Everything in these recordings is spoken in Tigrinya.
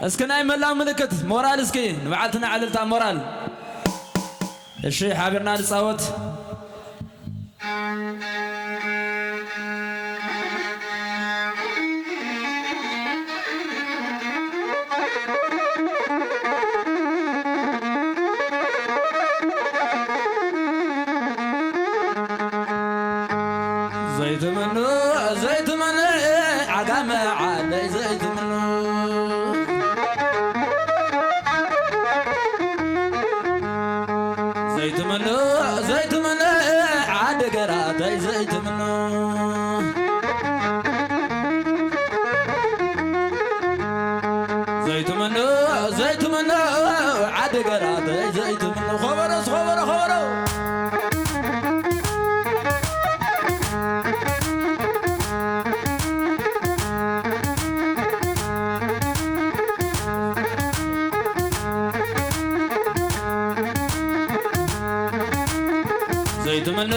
እስኪ ናይ ምህላው ምልክት ሞራል፣ እስኪ ንበዓልትና ዕልልታ ሞራል። እሺ፣ ሓቢርና ንጻወት። ዘይትምኑ፣ ዘይትምኑ፣ ዓጋመ ዓደይ ዘይትምኑ። ዘይትምኑ፣ ዘይትምኑ፣ ዓዲ ገራተይ ዘይትምኑ። ዘይትምኑ፣ ዘይትምኑ፣ ዓዲ ገራተይ ዘይትምኑ። ኸበሮ፣ ኸበሮ፣ ኸበሮ። ዘይትምኑ፣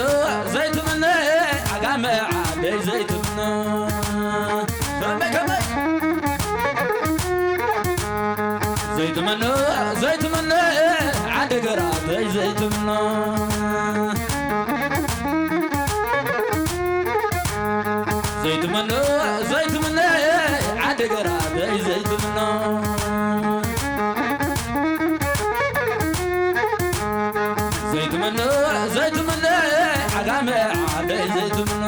ዘይትምኑ፣ ዓጋመ ዓደይ ዘይትምኑ። ከመይ፣ ከመይ? ዘይትምኑ፣ ዘይትምኑ፣ ዓዲ ገራተይ ዘይትምኑ። ዘይትምኑ፣ ዘይትምኑ፣ ዓዲ ገራተይ ዘይትምኑ። ዘይትምኑ፣ ዘይትምኑ፣ ዓጋመ ዓደይ ዘይትምኑ።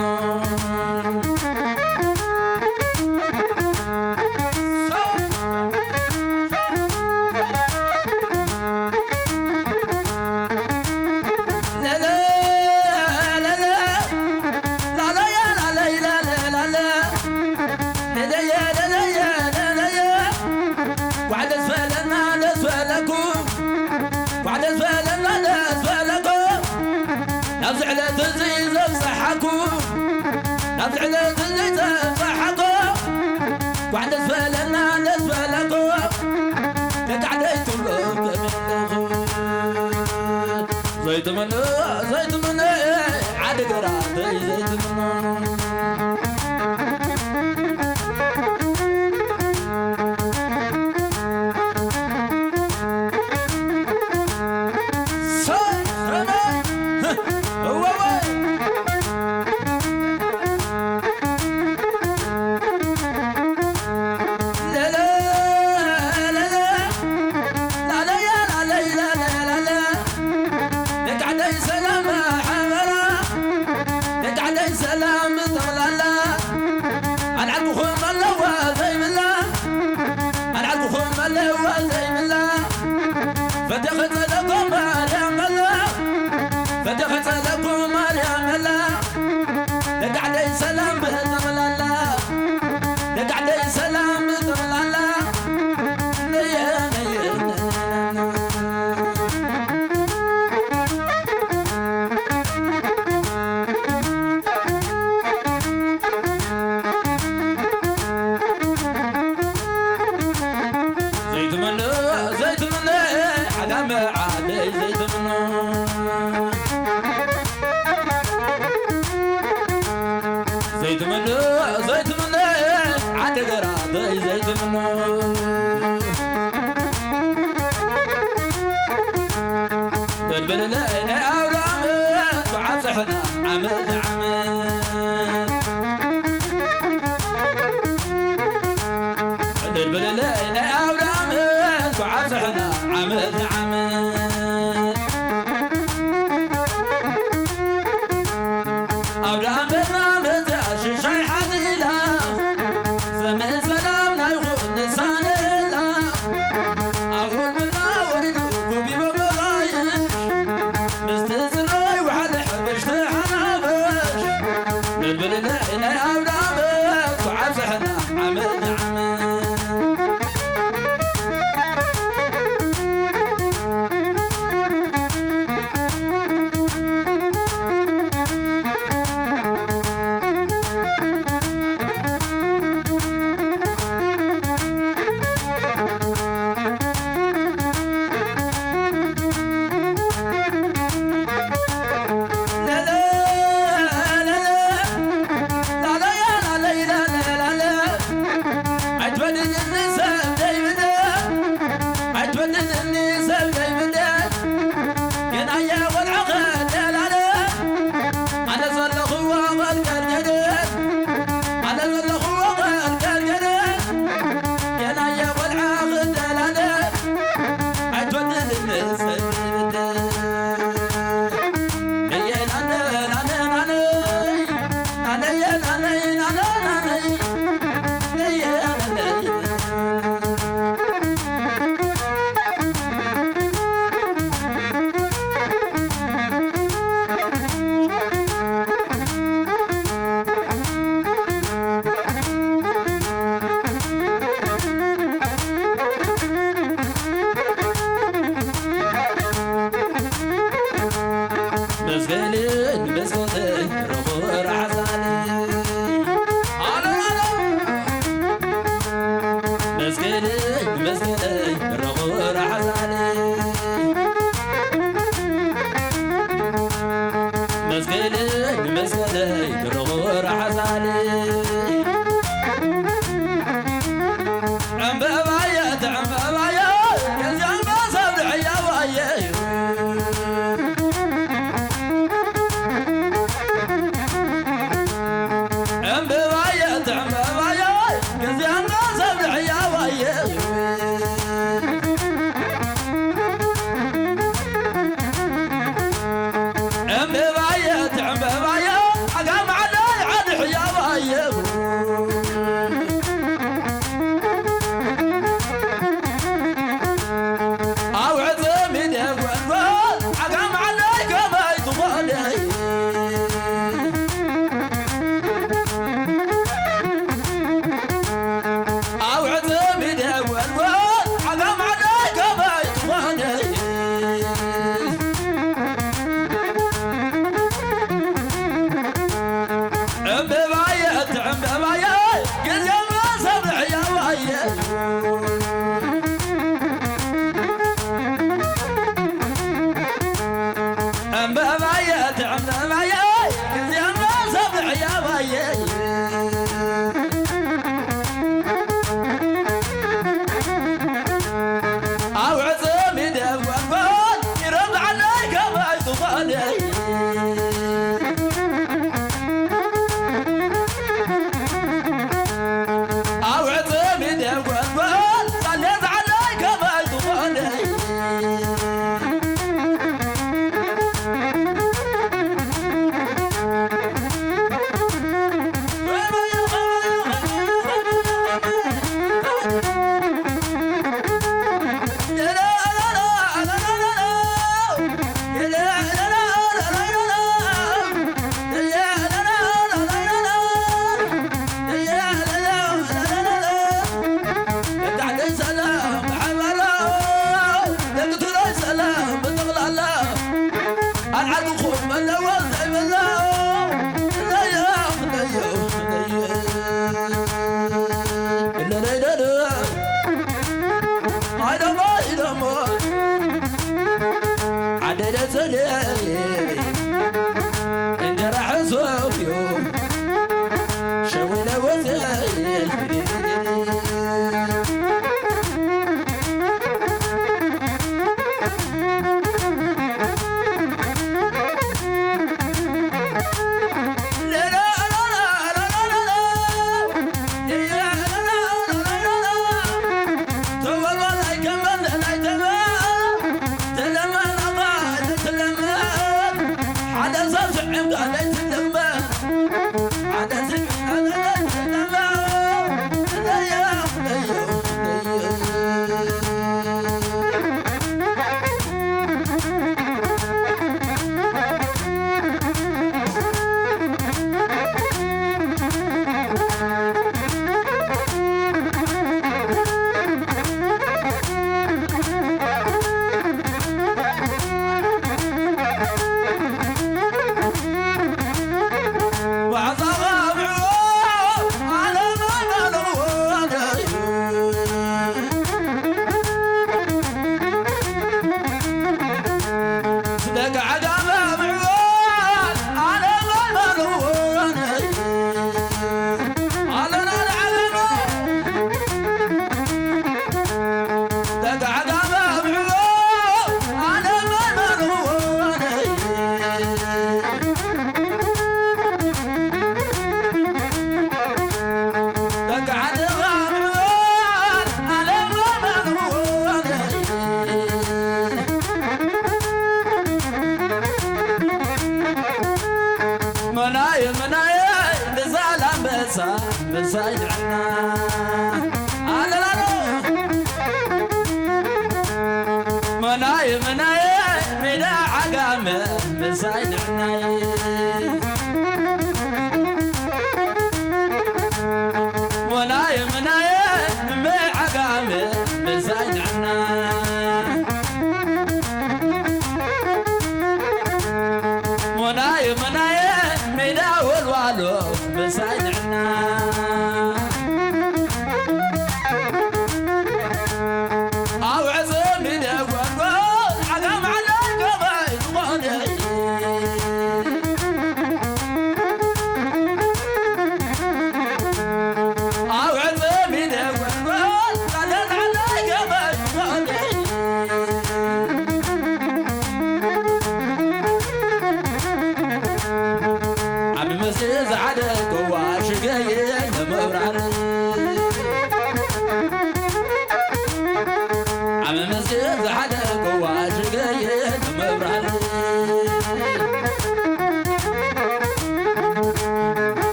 ጓዕ ደስ በለና፣ ደስ በለኩም። ጓዕ ደስ በለና፣ ደስ በለኩም። ናብዚ ዕለት እዚ ዘብጽሓኩም፣ ናብዚ ዕለት እዚ ዘብጽሓኩም። ጓዕ ደስ በለና፣ ደስ በለኩም። ደቂ ዓደይ ትብሎ ከመይ ኣለኹም? ዘይትምኑ፣ ዘይትምኑ፣ ዓዲ ገራተይ ዘይትምኑ። ሰይ፣ ረመይ፣ እወወይ። ለለ፣ ለለ፣ ላለያ፣ ላለይ፣ ላለ፣ ላለ። ደቂ ዓደይ ሰላም ሓበራ፣ ደቂ ዓደይ ሰላም ጠቕላላ። ኣልዓልኩኹም ኣለዋ ዘይብላ፣ ኣልዓልኩኹም ኣለዋ ዘይብላ። ፈትኺ ጸለኩም ማርያም ኣላ፣ ፈትኺ ጸለኩም ማርያም ኣላ። ደቂ ዓደይ ሰላም ብጠቕላላ፣ ደቂ ዓደይ ሰላም ብጠቕላላ። ነየ፣ ነየ፣ ነየ። ዘይትምኑ፣ ዘይትምኑ፣ ዓጋመ ዓደይ ዘይትምኑ። ዘይትምኑ፣ ዘይትምኑ፣ ዓዲ ገራተይ ዘይትምኑ። በልበለለይ ናይ ኣውደ ዓመት፣ ተዓጽሕና ዓመት ንዓመት። በልበለለይ ናይ ኣውደ ዓመት፣ ተዓጽሕና ዓመት ንዓመት። ኣውደ ዓመትና መጽኣ ሽሻይ ሓዚላ፣ ዘመን ሰላም ናይ ኹን ንሳነላ። ኣብ ጎድና ወሪዱ ኮቢቦ መቓይሽ፣ ምስቲ ጽራይ ወሓለ ሕርሽ ተሓናበሽ። በልበለለይ ናይ ኣውደ ዓመት፣ ተዓጽሕና ዓመት ንዓመት። መስገደይ መስገደይ ብረቑ ራሕዛኒ መስገደይ መስገደይ ብረቑ ራሕዛኒ ዕምበባየ ትዕምበባየ ገዚኣን መሰብ ድሕያዋየ ዕምበባየ ትዕምበባየ ገዚኣን መሰብ ድሕያዋየ ዕምበባየ ትዕምበባየ ዓጋም ዓደይ ዓዲ ሕያዋየ ኣውዕጽ ሚደ ጓልጓል ዓጋም ዓደይ ከመይ ትኾነይ ኣውዕጽ ሚደ ጓልጓል ዓጋም ዓደይ ከመይ ትኾነይ ዕምበባየ ትዕምበባየ ግዜ መሰብ ሕያዋየ ዕምበባየ ትዕምበባየ ግዜ መሰብ ሕያዋየ ኣብ ዕጽም ይደብ ጓልጓል ይረብዓለይ ከማይ ዝኾነ ኣብ ዕጽም ይደብ ጓልጓል ሳሌት ዓለይ ከማይ ዝኾነ ኣልዓድኹም መለወ ዘይብላ ለየ ለየ ለየ ለለለለ ኣይደሞ ኣይደሞ ዓደደ ዘለ እንጀራ ሕዞ እዩ ሸዊለ ወዘ መናየ መናየ ንዛላንበሳ ምሳይ ንዕና ኣለላሎ መናየ መናየ ሜዳ ዓጋመ ምሳይ ንዕናይ መናየ መናየ ንመ ዓጋመ ምሳይ ንዕና ሞናየ መናየ ሜዳ ወልዋሎ ምሳይ ንዕና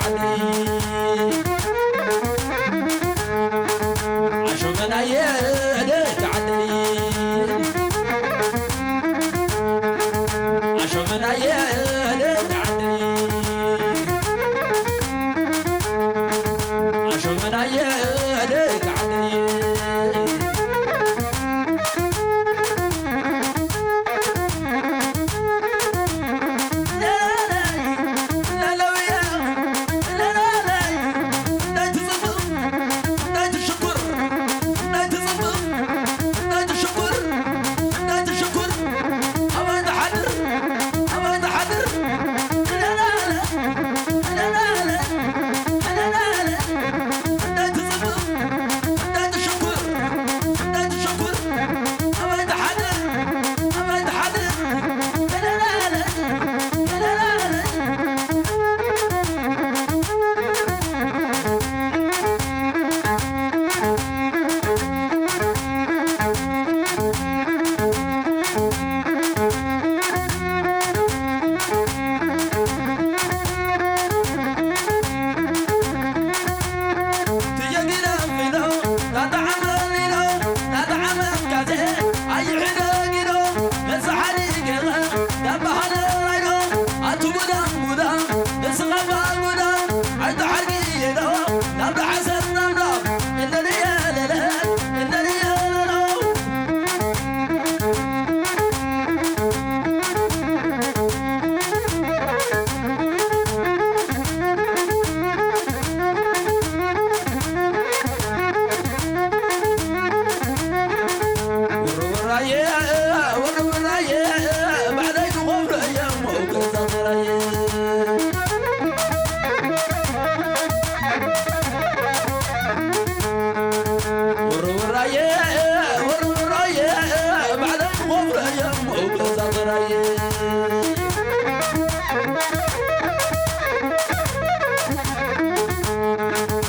ዓደይ ዓሾመናየ ደቂ ዓደይ ዓሾመናየ ደቂ ዓደይ ዓሾመናየ ደቂ ዓደይ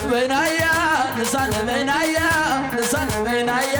በይናያ ንሳን በይናያ ንሳን በይናያ